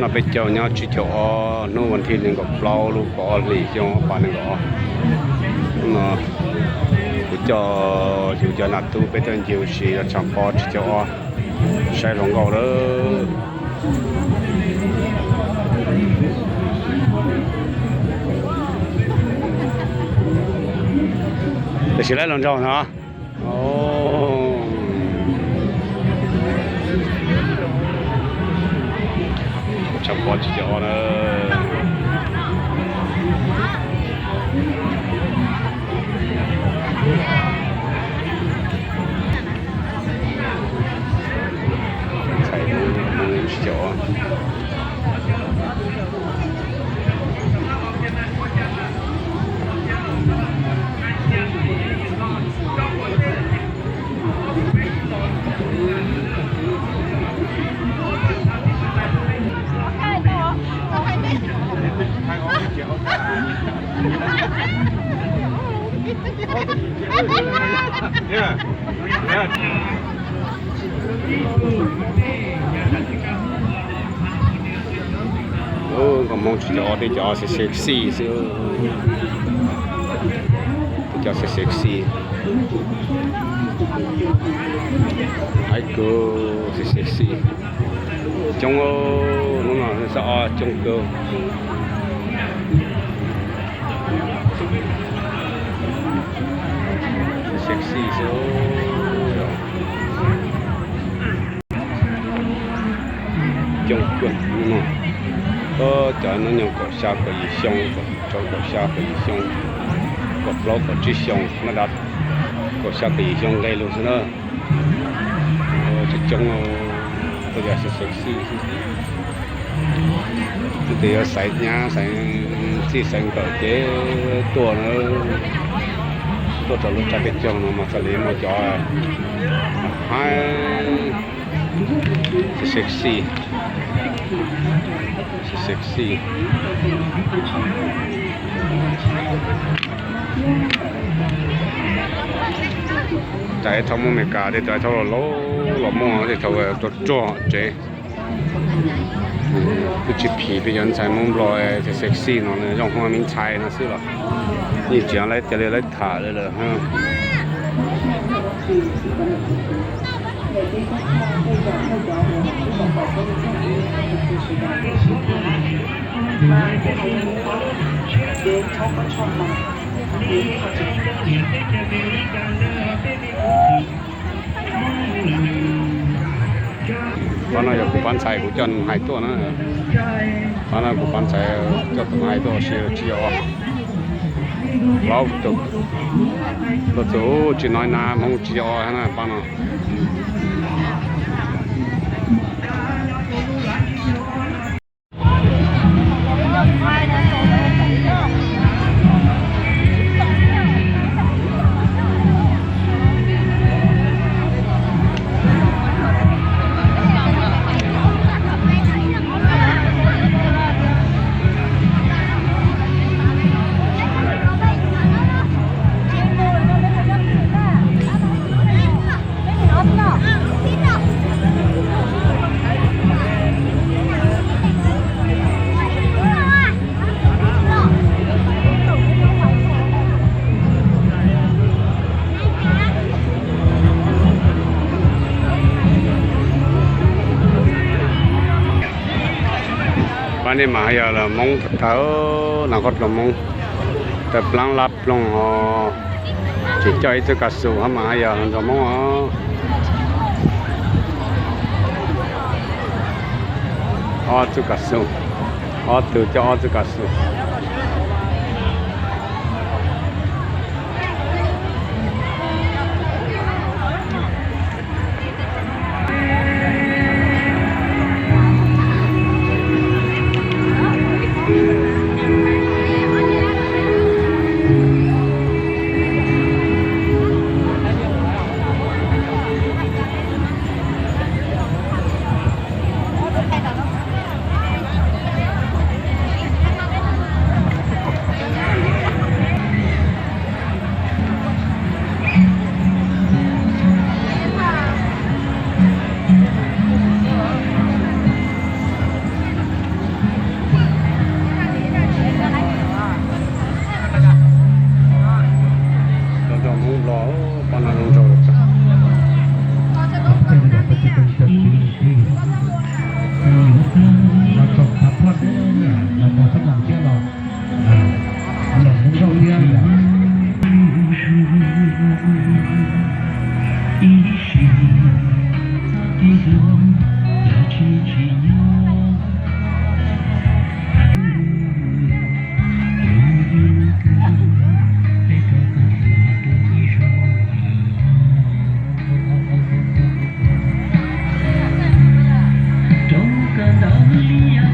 No peb caug nyob tsib caug ob hnub vas thib nees nkaum plaub lub kaum ob hlis xyoo ob phav nees nkaum ob. Hnub no kuv coj yus cov nam tub peb tuaj ncig ua si rau tshav pob tsib caug ob, saib hluas nkauj lawm. Tiam sis lawv los nraug no. Tshav pob tsib caug ob na. Ntxhais tsib caug ob. Nkauj Hmoob tsib caug ob, tej cov sexy xwb. Tej cov sexy. Ai kawg, sexy. Coob, hnub no xyoo ob coob kawg. Sexy xwb. Coob kawg hnub no. Cov hnub nyoog kaum xya kaum yim xyoo, rau kaum xya kaum yim xyoo, kaum plaub kaum tsib xyoo, nab dav kaum xya kaum yim xyoo nqe lug xwb na. Coob coob, tej yam sexy xwb. Leej twg yuav xaiv nyab xaiv txij xaiv nkawm ces tuaj na, tuaj rau lub tsab peb caug no mas txhaj li muaj cov haib, sexy, sexy. Tais thaum muaj Amelikas, tej tais thaum los los muaj, tej thaum tuaj tsuag tsev. Twb tsis phim peb cov ntxhais Hmoob Nplog sexy no, zoo hua me ntxhais no xwb los yeej tsis laib tias li laib tham li lawm. Pab no yog kuv pab ntxhais kuv coj nws hais tuaj na. Pab no kuv pab ntxhais coj tus hais tuaj ua si tsis yog plaub tus. Tuaj txug tsis no na, Hmoob tsis yog na pab no. Pab nej mas yog los Hmoob tag, no qhov dluas Hmoob, tawg plaab lab ploog os. Tseem coj ib txuj kav xum hab mas yog los nrog Hmoob os. Ob txuj kav xum, ob tug coj ob txuj kav xum. Los txhob koom thiab los, los Hmoob Nplog thiab.